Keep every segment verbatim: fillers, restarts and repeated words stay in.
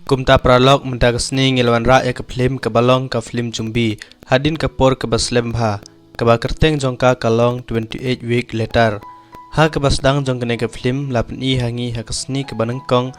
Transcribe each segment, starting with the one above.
Kumta paralok mynta ka sngi ngi la wanrah ïa ka film kaba long ka film zombie. Hadien ka por kaba slem bha. Kaba kyrteng jong ka ka long twenty-eight Week Later. Ha kaba sdang jong kane ka film la pyni ha ngi ha ka sngi kaba nyngkong.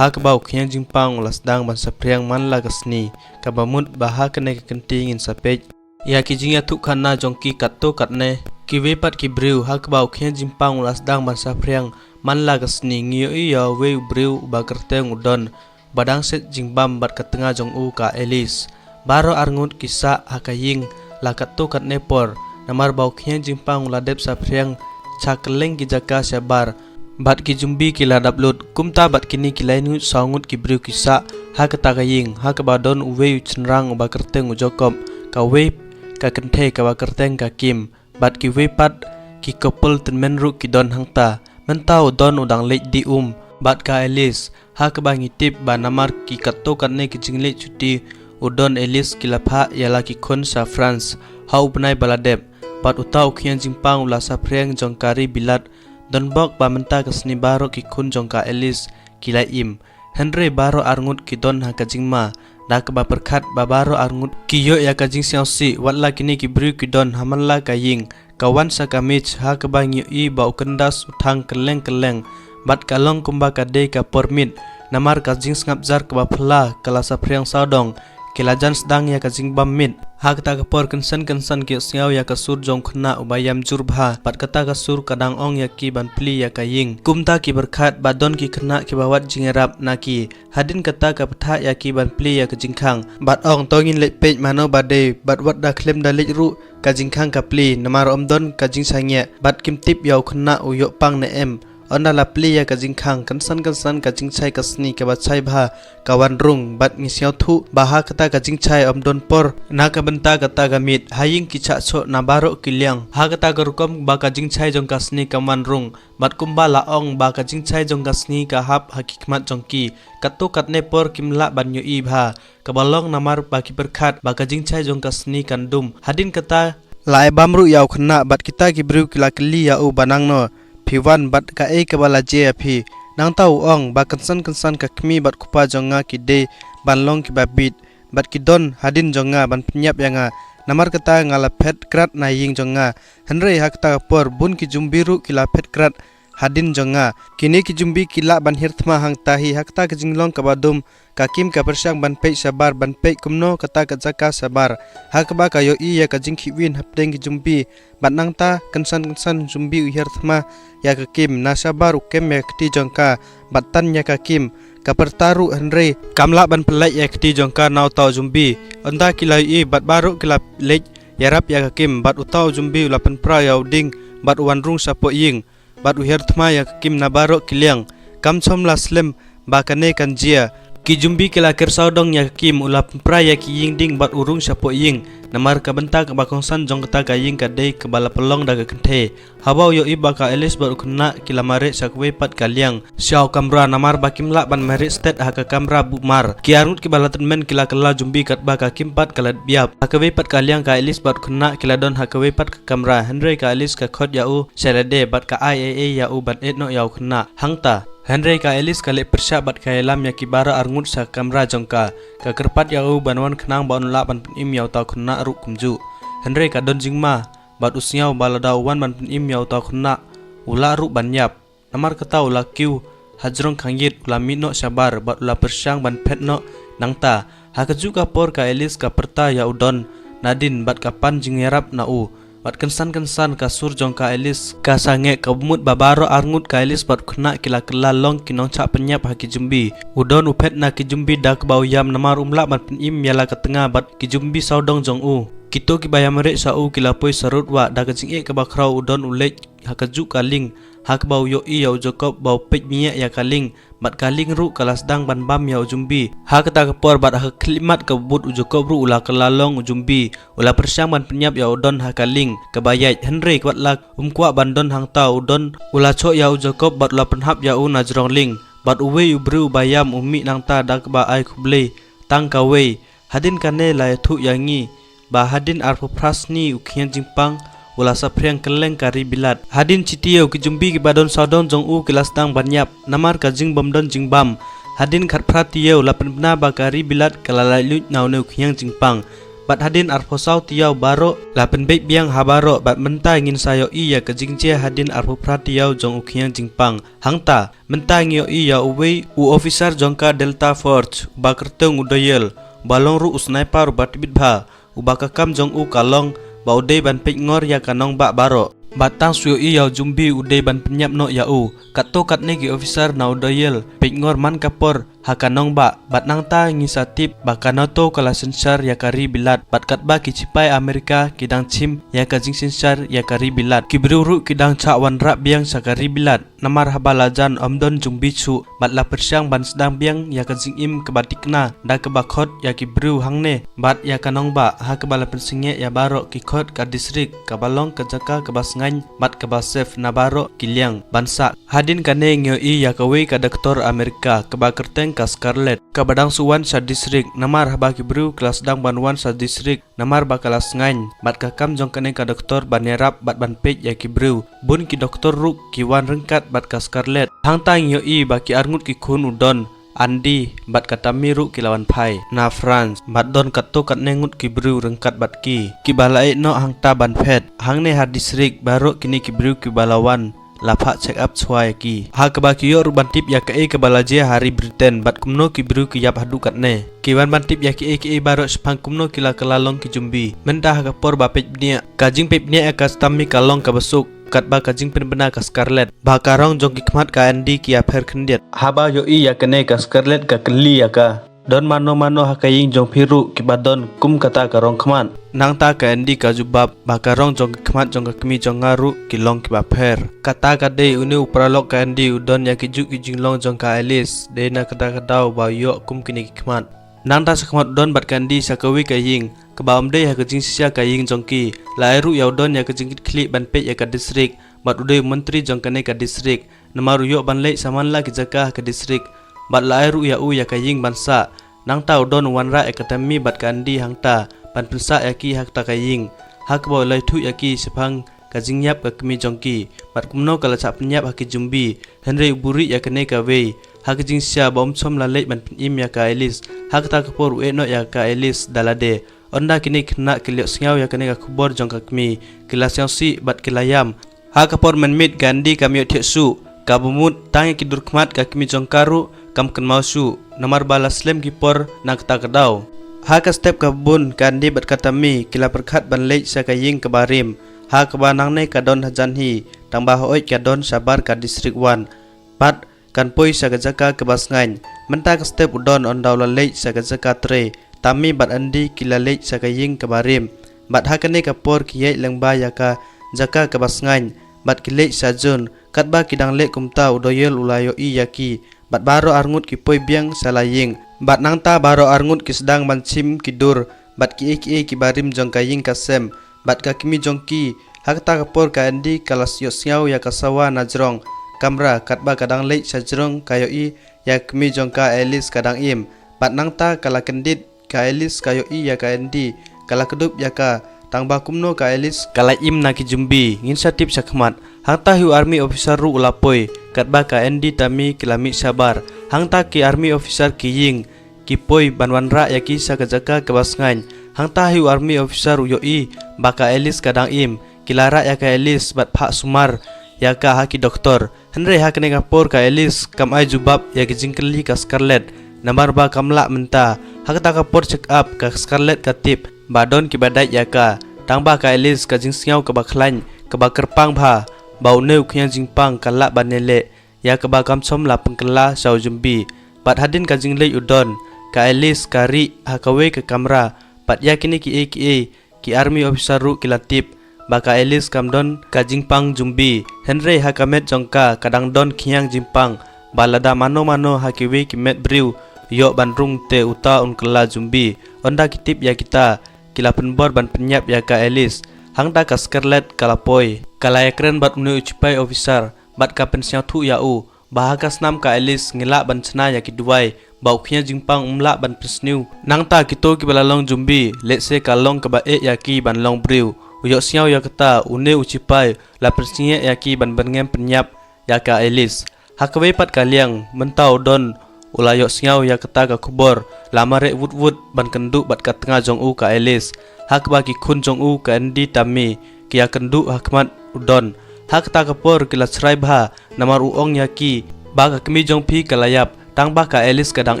Ha kaba u khñiang jingpang u la sdang ban saphriang man la ka sngi. Kaba mut ba ha kane ka kynti ngin sa peit ïa ki jingïathuhkhana jong ki katto katne. Kiwei pat ki briew ha kaba u khñiang jingpang u la sdang ban saphriang man la ka sngi ngi ïohi ïa uwei u briew uba kyrteng u Don. Ba dang set jingbam bad ka tnga jong u ka Alice. Baroh arngut ki sah ha ka ïing la katto katne por. Namar ba u khñiang jingpang u la dep saphriang sha kylleng ki jaka shabar. Bad ki zombie ki la dap lut. Kumta bad kine ki laingut sawngut ki briew ki sah ha kata ka ïing ha kaba don uwei u shynrang uba kyrteng u Jacob. Kawei ka kynthei kaba kyrteng ka Kim. Bad kiwei pat ki couple tymmen ruh ki don hangta. Mynta u Don u dang leit dih um bad ka Alice. Ha kaba ngi tip ba namar ki katto katne ki jingleit shuti u Don, Alice ki la phah ïa la ki khun sha France ha u bnai ba la dep. Bad uta u khñiang jingpang u la saphriang jong ka ri Bilat. Don bok ba mynta ka sngi baroh ki khun jong ka Alice ki la im. Hynrei baroh arngut ki don ha ka jingma da kaba pyrkhat ba baroh arngut ki ïoh ïa ka jingsngewsih. Wat la kine ki briew ki don ha man la ka ïing. Ka wan sha ka miej ha kaba ngi ïohi ba u kyndas u thang kylleng kylleng. Bad ka long kumba ka dei ka por miet. Namar ka jingsngap jar kaba phylla ka la saphriang sawdong. Ki la jan sdang ïa ka jingbam miet. Ha kata ka por kynsan kynsan ki ïohsngew ïa ka sur jong u khynnah uba ïam jur bha. Bad kata ka sur ka dang ong ïa ki ban plie ïa ka ïing. Kumta ki pyrkhat ba don ki khynnah kiba wad jingïarap na ki. Hadien kata ka pyrta ïa ki ban plie ïa ka jingkhang. Bad ong, to ngin leit peit mano ba dei bad wat da khlem da leit ruh ka jingkhang ka plie namar ym don ka jingsngewsih. Bad kim tip ïa u khynnah u ïoh pang ne em. Ynda la plie ïa ka jingkhang kynsan kynsan ka jingshai ka sngi kaba shai bha ka wan rung bad ngi sngewthuh ba ha kata ka jingshai ym don por na ka bynta kata ka miet. Ha ïing ki shah shoh na baroh ki liang. Ha kata ka rukom ba ka jingshai jong ka sngi ka wan rung. Bad kumba la ong ba ka jingshai jong ka sngi ka hap ha ki khmat jong ki. Katto katne por kim lah ban ïohi bha. Kaba long namar ba ki pyrkhat ba ka jingshai jong ka sngi kan dum. Hadien kata la ai bam ruh ïa u khynnah bad kita ki briew ki la kylli ïa u ba nangno phi wan bad kaei kaba la jia ïa phi. Nangta u ong ba kynsan kynsan ka kmie bad kpa jong nga ki dei ban long kiba bieit. Bad ki don hadien jong nga ban pynïap ïa nga. Namar kata nga la phet krat na ïing jong nga. Hynrei ha kata ka por bun ki zombie ruh ki la phet krat hadien jong nga. Kine ki zombie ki lah ban hiar thma hangta hi. Ha kata ka jinglong kaba dum ka Kim ka pyrshang ban peit shabar ban peit kumno kata ka jaka shabar. Ha kaba ka ïohi ïa ka jingkhih win hapdeng ki zombie. Bad nangta kynsan kynsan zombie u hiar thma ïa ka Kim na shabar u kem ïa ka kti jong ka bad tan ïa ka Kim. Ka pyrta ruh hynrei kam lah ban pynlait ïa ka kti jong ka na uta u zombie. Ynda ki la ïohi bad baroh ki la leit ïarap ïa ka Kim bad uta u zombie u la pynpra ïa u dieng bad u wan rung shapoh ïing. Bad u hiar thma ïa ka Kim na baroh ki liang. Kam shym la slem ba kane kan jia. Ki zombie ki la ker sawdong ïa ka Kim, u la pynpra ïa ki ïing dieng bad u rung shapoh ïing. Namar ka bynta kaba kongsan jong kata ka ïing ka dei kaba la pynlong da ka kynthei. Haba u ïohi ba ka Alice bad u khynnah ki la mareh sha kawei pat ka liang sha u kamra namar ba kim lah ban mareh stet ha ka kamra buh mar. Ki arngut kiba la tymmen ki la kylla zombie katba ka Kim pat ka la dep ïap. Ha kawei pat ka liang ka Alice bad u khynnah ki la don ha kawei pat ka kamra. Hynrei ka Alice ka khot ïa u sha lade bad ka ai ei ei ïa u ban ïeh noh ïa u khynnah hangta. Hynrei ka Alice ka leh pyrshah bad ka ïalam ïa ki baroh arngut sha kamra jong ka. Ka kyrpad ïa u ban wan khnang ba un lah ban pynim ïa uta u khynnah ruh kumjuh. Hynrei ka don jingma bad u sngew ba lada u wan ban pynim ïa uta u khynnah u lah ruh ban ïap. Namar kata u la kiew hajrong khang ïit, u la mih noh shabar bad u la pyrshang ban phet noh. Nangta ha kajuh ka por ka Alice ka pyrta ïa u Don nadien bad ka pan jingïarap na u. Bad kynsan kynsan ka sur jong ka Alice ka sangeh, kaba mut ba baroh arngut ka Alice bad u khynnah ki la kylla long ki nongshah pynïap ha ki zombie. U Don u phet na ki zombie da kaba u ïam namar um lah ban pynim ïa la ka tnga bad ki zombie sawdong jong u. Kito kiba ïamareh sha u ki la poi sarut wah. Da ka jingeh kaba khraw u Don u leit ha kajuh ka lieng ha kaba u ïohi ïa u Jacob ba u peit mieh ïa ka lieng. Bad ka lieng ruh ka la sdang ban bam ïa u zombie. Ha kata ka por bad ha ka khyllipmat kaba bud u Jacob ruh u la kylla long u zombie. U la pyrshang ban pynïap ïa u Don ha ka lieng kaba ïaid, hynrei wat la um kwah ban don hangta u Don u la shoh ïa u Jacob bad u la pynhap ïa u na jrong lieng. Bad uwei u briew uba ïam u mih nangta da kaba ai khublei tang kawei. Hadien kane la ïathuh ïa ngi ba hadien arphew phra sngi u khñiang jingpang u la saphriang kylleng ka ri Bilat. Hadien shi taïew ki zombie kiba don sawdong jong u ki la sdang ban ïap namar ka jingbym don jingbam. Hadien khatphra taïew la pynbna ba ka ri Bilat ka la laitluid na une u khñiang jingpang. Bad hadien arphew saw taïew baroh la pynbeit biang ha baroh, bad mynta ngin sa ïohi ïa ka jingjia hadien arphew phra taïew jong u khñiang jingpang. Hangta, mynta ngi ïohi ïa uwei u officer jong ka Delta Force, uba kyrteng u Doyle, uba long ruh u sniper uba tbit bha, uba ka kam jong u ka long ba u dei ban peitngor ïa ka nongbah baroh. Bad tang shu ïohi ïa u Jumbi u dei ban pynïap noh ïa u. Katto katne ki officer na u Doyle peitngor man ka por ha ka nongbah, bad nangta ngi sa tip ba ka NATO ka la synshar ïa ka ri Bilat, bad katba ki shipai Amerika ki dang shim ïa ka jingsynshar ïa ka ri Bilat, ki briew ruh ki dang shah wanrah biang sha ka ri Bilat. Namar haba la jan ym don Jumbi shuh, bad la pyrshang ban sdang biang ïa ka jingim kaba thikna da kaba khot ïa ki briew hangne bad ïa ka nongbah, ha kaba la pynsngew ïa baroh ki khot ka distrik kaba long ka jaka kaba sngain bad kaba safe na baroh ki liang ban sah. Hadien kane ngi ïohi ïa kawei ka doktor Amerika kaba kyrteng ka Scarlett, kaba dang shu wan sha distrik. Namar haba ki briew ki la sdang ban wan sha distrik, namar ba ka la sngain, bad ka kam jong kane ka doktor ban ïarap bad ban peit ïa ki briew. Bun ki doktor ruh ki wan ryngkat bad ka Scarlett. Hangta ngi ïohi ba ki arngut ki khun u Don, Andy bad ka Tammy ruh ki la wan phai na France, bad don katto katne ngut ki briew ryngkat bad ki, kiba la ïeh noh hangta ban phet. Hangne ha distrik baroh kine ki briew kiba la wan la phah check up shuwa ïa ki, ha kaba ki ïoh ruh ban tip ïa kaei kaba la jia ha ri Britain, bad kumno ki briew ki ïap haduh katne. Ki wan ban tip ïa kiei kiei baroh shaphang kumno ki la kylla long ki Jumbi. Mynta ha ka por ba peit bniah, ka jingpeit bniah ïa ka Tammy ka long kaba suk, katba ka jingpynbna ka Scarlett, ba ka rong jong ki khmat ka Andy ki ïapher khyndiat. Haba ïohi ïa kane ka Scarlett ka kylli ïa ka, don mano mano ha ka ïing jong phi ruh kiba don kum kata ka rong khmat? Nangta ka Andy ka jubab ba ka rong jong ka khmat jong ka kmie jong nga ruh ki long kiba pher. Kata ka dei une u paralok ka Andy u don ïa ki juh ki jinglong jong ka Alice, dei na kata ka daw ba u ïoh kum kine ki khmat. Nangta shakhmat u Don bad ka Andy sha kawei ka ïing kaba ym dei ha ka jingshisha ka ïing jong ki. La ai ruh ïa u Don ïa ka jingkitkhlieh ban peit ïa ka distrik, bad u dei u myntri jong kane ka distrik. Namar u ïoh ban leit sha man la ki jaka ha ka distrik, bad la ai ruh ïa u ïa ka ïing ban sah. Nangta u Don u wanrah ïa ka Tammy bad ka Andy hangta ban pynsah ïa ki ha kata ka ïing, ha kaba u la ïathuh ïa ki shaphang ka jingïap ka kmie jong ki, bad kumno ka la shah pynïap ha ki Jumbi. Hynrei u buhrieh ïa kane kawei, ha ka jingshisha ba um shym la leit ban pynim ïa ka Alice. Ha kata ka por u ïeh noh ïa ka Alice da lade. Ynda kine ki khynnah ki la ïohsngew ïa kane ka khubor jong ka kmie, ki la sngewsih bad ki la ïam. Ha ka por mynmiet ka Andy kam ïohthiah shuh, kaba mut tang ïa ki dur khmat ka kmie jong ka ruh kam kynmaw shuh, namar ba la slem ki por na kata ka daw. Ha ka step kaba bun ka Andy bad ka Tammy ki la pyrkhat ban leit sha ka ïing kaba rim, ha kaba nangne ka don hajan hi, tangba hooid ka don shabar ka distrik wan. Bad kan poi sha ka jaka kaba sngain. Mynta ka step u Don ynda u la leit sha ka jaka trei, Tammy bad Andy ki la leit sha ka ïing kaba rim. Bad ha kane ka por ki ïaid lyngba ïa ka jaka kaba sngain, bad ki leit sha jun. Katba ki dang leit kumta u Doyle u la ïohi ïa ki, bad baroh arngut ki poi biang sha la ïing. Bad nangta baroh arngut ki sdang ban shim ki dur bad kiei kiei kiba rim jong ka ïing ka sem bad ka kmie jong ki. Ha kata ka por ka Andy ka la ïohsngew ïa ka sawa na jrong kamra, katba ka dang leit sha jrong ka ïohi ïa ka kmie jong ka Alice ka dang im. Bad nangta ka la kyndit, ka Alice ka ïohi ïa ka Andy, ka la kdup ïa ka, tangba kumno ka Alice ka la im na ki Jumbi, ngin sa tip shakhmat. Hangta hi u army officer ruh u la poi, katba ka Andy, Tammy ki la mih shabar. Hangta ki army officer ki ïing, ki poi ban wanrah ïa ki sha ka jaka kaba sngain. Hangta hi u army officer u ïohi ba ka Alice ka dang im, ki la rah ïa ka Alice bad phah sumar ïa ka ha ki doktor. Hynrei ha kane ka por ka Alice kam ai jubab ïa ki jingkylli ka Scarlett, namar ba kam lah mynta. Ha kata ka por check up ka Scarlett ka tip ba don kiba dait ïa ka, tangba ka Alice ka jingsngew kaba khlaiñ, kaba kyrpang bha ba une u khñiang jingpang ka lah ban ïaleh ïa kaba kam shym la pynkylla sha u Jumbi. Bad hadien ka jingleit u Don, ka Alice ka rieh ha kawei ka kamra, bad ïa kine kiei kiei ki army officer ruh ki la tip ba ka Alice kam don ka jingpang Jumbi. Hynrei ha ka met jong ka ka dang don khñiang jingpang, ba lada mano mano ha kiwei ki met briew ïoh ban rung te uta un kylla Jumbi. Ynda ki tip ïa kita, ki la pynbor ban pynïap ïa ka Alice. Hangta ka Scarlett ka la poi, ka la ïakren bad une u shipai officer, bad ka pynsngewthuh ïa u ba ha ka snam ka Alice ngi lah ban shna ïa ki duwai ba u khñiang jingpang um lah ban pynsniew. Nangta kito kiba la long Jumbi, lehse ka long kaba eh ïa ki ban long briew. U ïohsngew ïa kata, une u shipai la pynsngieh ïa ki ban byrngem pynïap ïa ka Alice. Ha kawei pat ka liang, mynta u Don u la ïohsngew ïa kata ka khubor, la mareh wut wut ban kynduh bad ka tnga jong u ka Alice. Ha kaba ki khun jong u ka Andy Tammy ki ïakynduh ha khmat u Don. Ha kata ka por ki la shrai bha, namar u ong ïa ki ba ka kmie jong phi ka la ïap, tang ba ka Alice ka dang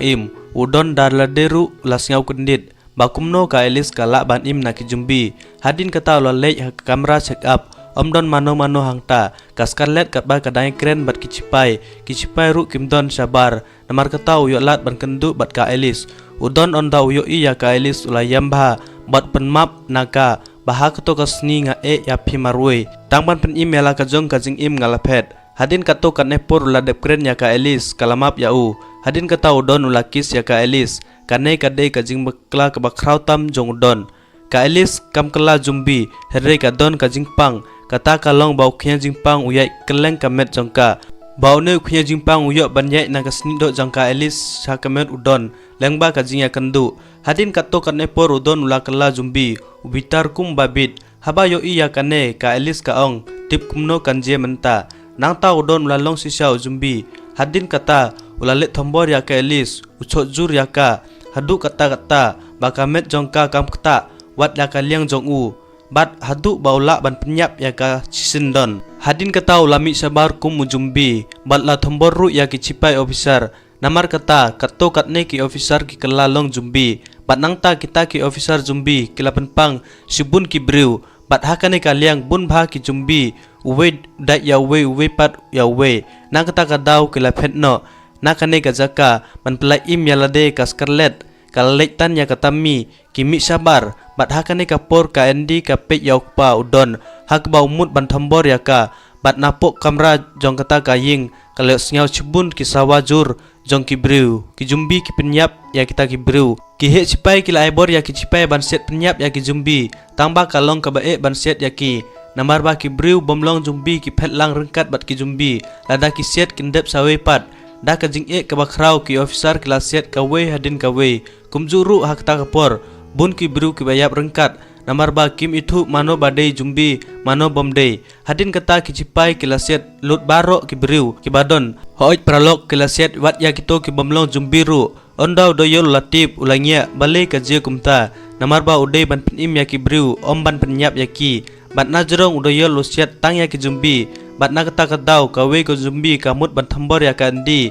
im. U Don da lade ruh u la sngew kyndit ba kumno ka Alice ka lah ban im na ki zombie. Hadien kata u la leit ha ka kamra check up. Ym don mano mano hangta. Ka Scarlett katba ka dang ïakren bad ki shipai, ki shipai ruh kim don shabar. Namar kata u ïoh lad ban kynduh bad ka Alice. U Don ynda u ïohi ïa ka Alice u la ïam bha bad pynmap na ka ba ha kato ka sngi nga eh ïa phi marwei. Tang ban pynim ïa la ka jong ka jingim nga la phet. Hadien kato katne por u la dep kren ïa ka Alice ka la map ïa u. Hadien kata u Don u la kiss ïa ka Alice. Kane ka dei ka jingbakla kaba khraw tam jong u Don. Ka Alice kam kylla zombie, hynrei ka don ka jingpang. Kata ka long ba u khñiang jingpang u ïaid kylleng ka met jong ka. Ba une u khñiang jingpang u ïoh ban ïaid na ka snieh doh jong ka Alice sha ka met u Don, lyngba ka jingïakynduh. Hadien kato katne por u Don u la kylla zombie, u bitar kum ba bit. Haba ïohi ïa kane ka Alice ka ong, tip kumno kan jia mynta. Nangta u Don u la long shisha u zombie. Hadien kata u la leit thombor ïa ka Alice, u shoh jur ïa ka haduh katta katta ba ka met jong ka kam ktah wat ïa ka liang jong u. Bad haduh ba u lah ban pynïap ïa ka shisyndon. Hadien kata u la mih shabar kum u zombie bad la thombor ruh ïa ki shipai officer. Namar kata, katto katne ki officer ki kylla long zombie. Bad nangta kita ki officer zombie ki la pynpang shibun ki briew. Bad ha kane ka liang bun bha ki zombie, uwei dait ïa uwei, uwei pat ïa uwei. Na kata ka daw ki la phet noh na kane ka jaka ban pynlait im ïa lade. Ka Scarlett ka la leit tan ïa ka Tammy, ki mih shabar. Bad ha kane ka por ka Andy ka peit ïa u kpa u Don ha kaba u mut ban thombor ïa ka. Bad napoh kamra jong kata ka ïing ka la ïohsngew shibun ki sawa jur jong ki briew. Ki zombie ki pynïap ïa kita ki briew. Ki heh shipai ki la ai bor ïa ki shipai ban siat pynïap ïa ki zombie, tang ba ka long kaba eh ban siat ïa ki. Namar ba ki briew bym long zombie ki phet lang ryngkat bad ki zombie. Lada ki siat kin dep sawei pat. Da ka jingeh kaba khraw ki officer ki la siat kawei hadien kawei. Kumjuh ruh ha kata ka por, bun ki briew kiba ïap ryngkat. Namar ba kim ithuh mano ba dei zombie, mano bym dei. Hadien kata ki shipai ki la siat lut baroh ki briew kiba don. Hooid paralok, ki la siat wat ïa kito ki bym long zombie ruh. Ynda u Doyle u la tip u la ngiah balei ka jia kumta. Namar ba u dei ban pynim ïa ki briew, ym ban pynïap ïa ki. Bad na jrong u Doyle u siat tang ïa ki zombie. Bad na kata ka daw kawei ka zombie ka mut ban thombor ïa ka Andy.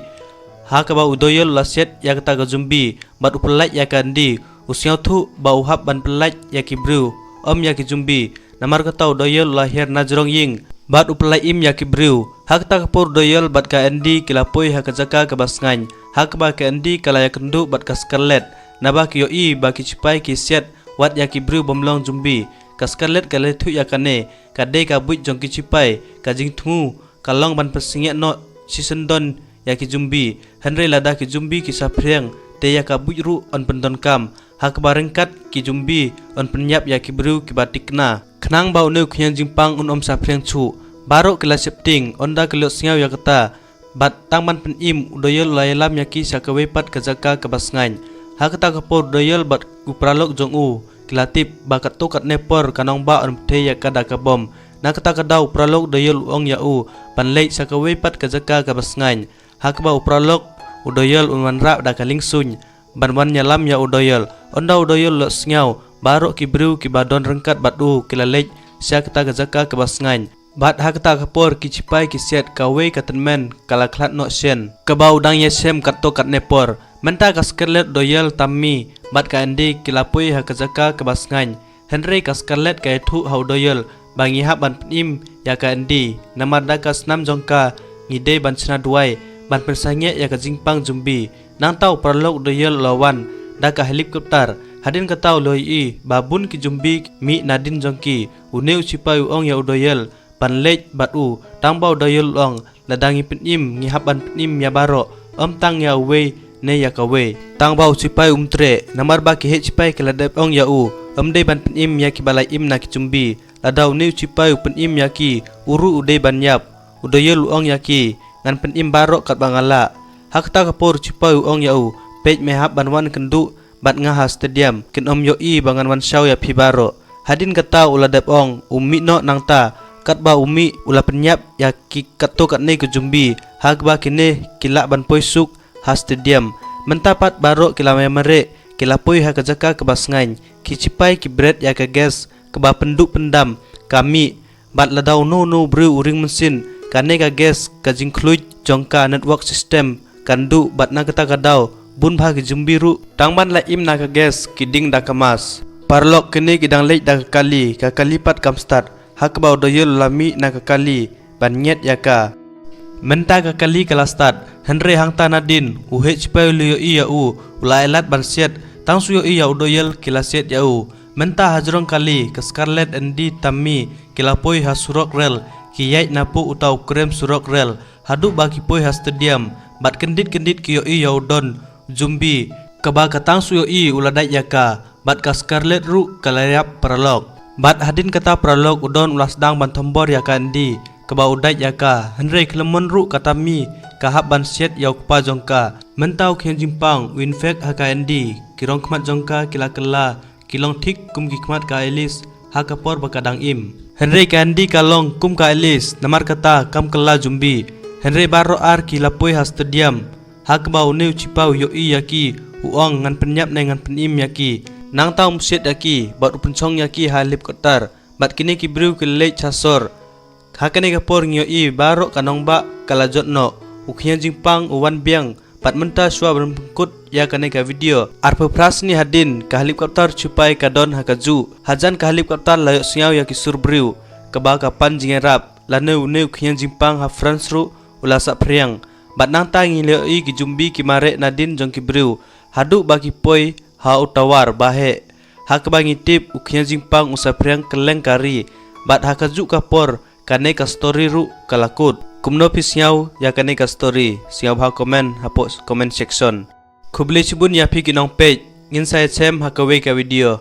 Ha kaba u Doyle u la siat ïa kata ka zombie bad u pynlait ïa ka Andy. U sngewthuh ba u hap ban pynlait ïa ki briew, ym ïa ki zombie. Namar kata u Doyle u la hiar na jrong ïing bad u pynlait im ïa ki briew. Ha kata ka por u Doyle bad ka Andy ki la poi ha ka jaka kaba sngain, ha kaba ka Andy ka la ïakynduh bad ka Scarlett. Naba ki ïohi ba ki shipai ki siat wat ïa ki briew bym long zombie. Ka Scarlett ka la ïathuh ïa kane ka dei ka buit jong ki shipai. Ka jingthmu ka long ban pynsangeh noh shisyndon ïa ki zombie. Hynrei lada ki zombie ki saphriang, te ïa ka buit ruh yn pyndonkam. Ha kaba ryngkat ki zombie yn pynïap ïa ki briew kiba thikna. Khnang ba une u khñiang jingpang un ym saphriang shuh. Baroh ki la sheptieng ynda ki la ïohsngew ïa kata. Bad tang ban pynim, u Doyle u la ïalam ïa ki sha kawei pat ka jaka kaba sngain. Ha kata ka por u Doyle bad u paralok jong u ki la tip ba katto katne por ka nongbah yn pynthei ïa ka da ka bom. Na kata ka daw u paralok u Doyle u ong ïa u ban leit sha kawei pat ka jaka kaba sngain. Ha kaba u paralok u Doyle un wanrah da ka liengsuiñ ban wan ïalam ïa u Doyle. Ynda u Doyle u la sngew baroh ki briew kiba don ryngkat bad u ki la leit sha kata ka jaka kaba sngain. Bad ha kata ka por ki shipai ki siat kawei ka tymmen ka la khlad noh shen, kaba u dang ïashem katto katne por. Mynta ka Scarlett, Doyle, Tammy bad ka Andy ki la poi ha ka jaka kaba sngain. Hynrei ka Scarlett ka ïathuh ha u Doyle ba ngi hap ban pynim ïa ka Andy, namar da ka snam jong ka ngi dei ban shna duwai ban pynsangeh ïa ka jingpang zombie. Nangta u paralok u Doyle u la wan da ka helicopter. Hadien kata u la ïohi ba bun ki zombie mih nadien jong ki. Une u shipai u ong ïa u Doyle ban leit bad u, tang ba u Doyle u ong, lada ngi pynim ngi hap ban pynim ïa baroh, ym tang ïa uwei ne ïa kawei. Tang ba u shipai um treh, namar ba ki heh shipai ki la dep ong ïa u, ym dei ban pynim ïa kiba la im na ki zombie. Lada une u shipai u pynim ïa ki, u ruh u dei ban ïap. U Doyle u ong ïa ki, ngan pynim baroh katba nga lah. Ha kata ka por u shipai u ong ïa u, peit, me hap ban wan kynduh bad nga ha stadium, kin ym ïohi ba ngan wan shaw ïa phi baroh. Hadien kata u la dep ong, u mih noh nangta. Katba u mih u la pynïap ïa ki katto katne ki zombie, ha kaba kine ki lah ban poi suk ha stadium. Mynta pat baroh ki la mareh, ki la poi ha ka jaka kaba sngain. Ki shipai ki bret ïa ka gas kaba pynduh pyndam ka mih, bad lada uno uno u briew u ring mynsiem, kane ka gas ka jingkhluit jong ka network system kan duh, bad na kata ka daw bun bha ki zombie ruh tang ban la im na ka gas ki ding da ka mask. Paralok, kine ki dang leit da ka kali, ka kali pat kam stad, ha kaba u dohïal u la mih na ka kali ban ñiad ïa ka. Mynta ka kali ka la stad, hynrei hangta nadien u heh shipai u la ïohi ïa u, u la ailad ban siat, tang shu ïohi ïa u dohïal ki la siat ïa u. Mynta hajrong kali, ka Scarlett, Andy, Tammy ki la poi ha surok rel, ki ïaid napoh uta u krem surok rel haduh ba ki poi ha stadium, bad kyndit kyndit ki ïohi ïa u don zombie kaba ka tang shu ïohi u la dait ïa ka, bad ka Scarlett ruh ka la ïap, paralok. Bad hadien kata, paralok, u don u la sdang ban thombor ïa ka Andy kaba u dait ïa ka, hynrei khlem mon ruh ka Tammy ka hap ban siat ïa u kpa jong ka. Mynta u khñiang jingpang u infect ha ka Andy, ki rong khmat jong ka ki la kylla, ki long thik kum ki khmat ka Alice ha ka por ba ka dang im. Hynrei ka Andy ka long kum ka Alice, namar kata kam kylla zombie. Hynrei baroh ar ki la poi ha stadium, ha kaba une u shipai u ïohi ïa ki, u ong, "Ngan pynïap ne ngan pynim ïa ki." Nangta um siat ïa ki bad u pynshong ïa ki ha helicopter, bad kine ki briew ki leit sha sor. Ha kane ka por ngi ïohi baroh ka nongbah ka la jot noh, u khñiang jingpang u wan biang, bad mynta shuwa ban pynkut ïa kane ka video, arphew phra snem hadien, ka helicopter shipai ka don ha kajuh. Hajan ka helicopter la ïohsngew ïa ki sur briew, kaba ka pan jingïarap, lane une u khñiang jingpang ha France ruh u la saphriang. Bad nangta ngi la ïohi ki zombie ki mareh nadien jong ki briew, haduh ba ki poi ha u tower ba heh, ha kaba ngi tip u khñiang jingpang u saphriang kylleng ka ri. Bad ha kajuh ka por kane ka story ruh ka la kut. Kumno phi sngew ïa kane ka story? Sngewbha comment hapoh comment section. Khublei shibun ïa phi ki nongpeit, ngin sa ïashem ha kawei ka video.